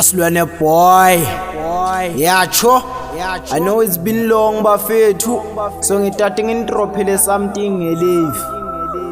Asilwane boy. Yatsho. I know it's been long, bafethu. So ngithathe ngini-drophele something ngelive.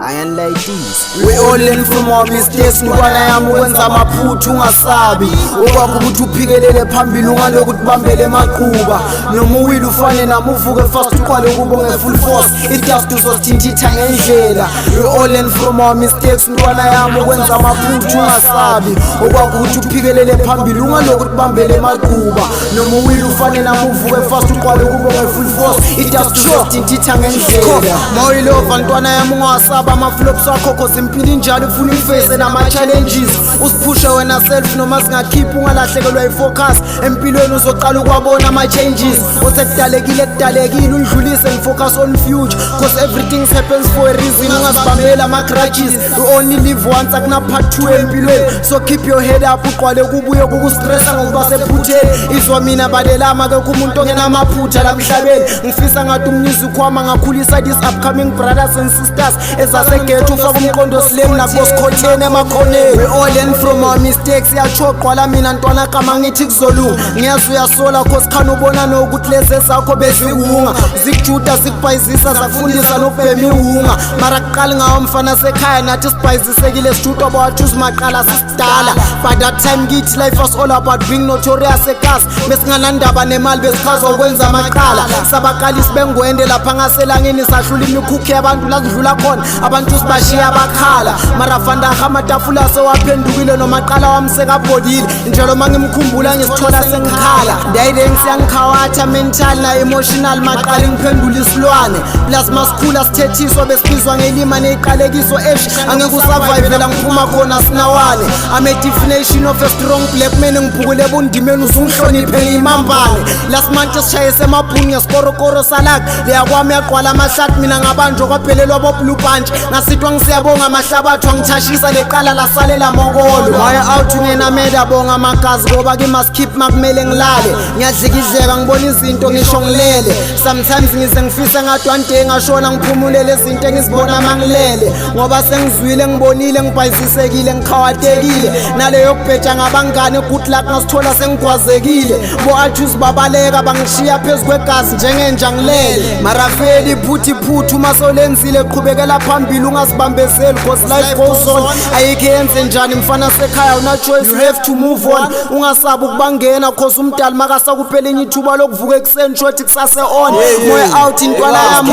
Ayanlayitisa. We all learn from our mistakes, ntwana yami. Ukwenza amaphutha, ungasabi. Okwakho ukuthi uphikelele phambili, ungaloku ubambele emaquba. Noma uwile, ufane nami, uvuke fast, uqale ukubonge full force. I-dust uzosithintitha ngendlela. We all learn from our mistakes, ntwana yami. Ukwenza amaphutha, ungasabi. Okwakho ukuthi uphikelele phambili, ungaloku ubambele emaquba. Noma uwile, ufane nami, uvuke fast, uqale ukubonge full force. I-dust uzosithintitha ngendlela. Mawuyilova, ntwana yami, ungawasaba ama-flops wakho, 'cause impilo injalo, ufuna uyi-face nama-challenges. Usiphushe wena self noma singakhiphi, ungalahlekelwa i-focus. Empilweni uzoqala ukwabona ama-changes. Osekudalekile kudalekile, undlulise and focus on future, 'cause everything happens for a reason. Ungazibambeli ama-grudges. We only live once, akuna-part two empilweni, so keep your head up, uqwale kubuye kukustressa ngokuba sephutheni. Izwa mina, balelama, kekho umuntu ongenamaphutha la mhlabeni. Ngifisa ngathi umnyuzi wami angakhulisa these upcoming brothers and sisters ezasegetho, ufake umqondo slim nakosikhotheni emakhoneni. We all learn from our mistakes, yatshoqwala mina, ntwana kama ngithi kuzolunga. Ngiyazi uyasola, 'cause khani ubona nokuthi lezi ezakho beziwunga, zikujuda, zikubhayizisa, zafundisa nokubhema iwunga. Mara kuqala ngawo, mfana sekhaya, nathi sibhayizisekile, sijudwa bawathi maqala sisidala. By that time kithi life was all about being notorious ekas. Besinganandaba nemali, besichazwa ukwenza amaqala. Sabakalisi bengwende lapha ngaselangeni, sahlula imikhukhu yabantu. La kudlula khona abantu sibashiya bakhala. Mara vandaga amatafula sewaphendukile, nomaqala wami sekabhodile njalo. Ma ngimkhumbula ngisithola sengikhala, ndayile ngisiyangikhawatha mental na-emotional. Maqala ngiphendula isilwane. Plus masikhula sithethiswa, besibizwa ngelima neyiqalekiso. Esh, angeke u-survive la ngiphuma khona, sinawane. I'm a definition of a strong black man. Ngiphukule ebundimeni, usungihloniphe, ngiyimambane. Last month sishayise emabhuni ngesikorokoro salak leya kwami, yaqwala amahlathi. Mina ngabanjwa, kwaphelelwa bo-blue punch. Ngasithwa ngisiyabonga amahlabathi wangithashisa leqala lasalela mokolo. Moya out, ungenameda, bonga amagazi ngoba kimaskip. Makumele ngilale, ngiyadlikidleka, ngibona izinto ngisho ngilele. Sometimes ngize ngifise ngathi one day ngashona, ngiphumulele izinto engizibona mangilele, ngoba sengizwile, ngibonile, ngibhayizisekile, ngikhawatekile naleyo kubheja ngabangane. Good luck, ngasithola sengigwazekile. Bo-athus babaleka, bangishiya phezu kwegazi njengenja ngilele. Marafeli phuthu iphuthu uma solenzile, qhubekela phambili, ungazibambezeli, 'cause life goes on. Ayikho yenze njani, mfana sekhaya, una choice, you have to move on. Ungasabi ukubangena, 'cause umdali makasakuphela enye ithuba lokuvuka ekuseni, shothi kusase on. Moya out, intwana yami.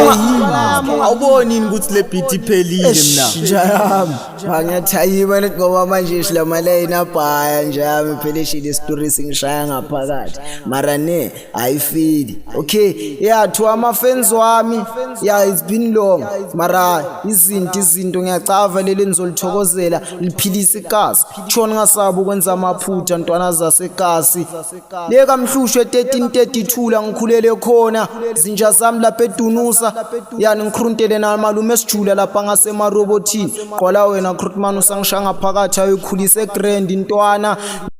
Awuboni yini ukuthi le beat iphelile mina? Nja yami, angiyathayima lethi ngoba manje shilamaleyini abhaya nje yami phela eshile isitori singishaya ngaphakathi, mara ne ayifili. Okay, yeah, to ama-fans wami, yeah, it's been long, mara izinto ngiyacava leli nizolithokozela, liphilisa ikasi. Tshona, ngasabi ukwenza amaphutha, ntwana zasekasi le kamhlushwe 1332 la ngikhulele khona. Zinja zami lapha edunusa yani, ngikruntele namalume esijula lapha ngasemarobotini. Qwala wena, Krutman, usangishaya ngaphakathi, ayoyikhulisa egrand intwana.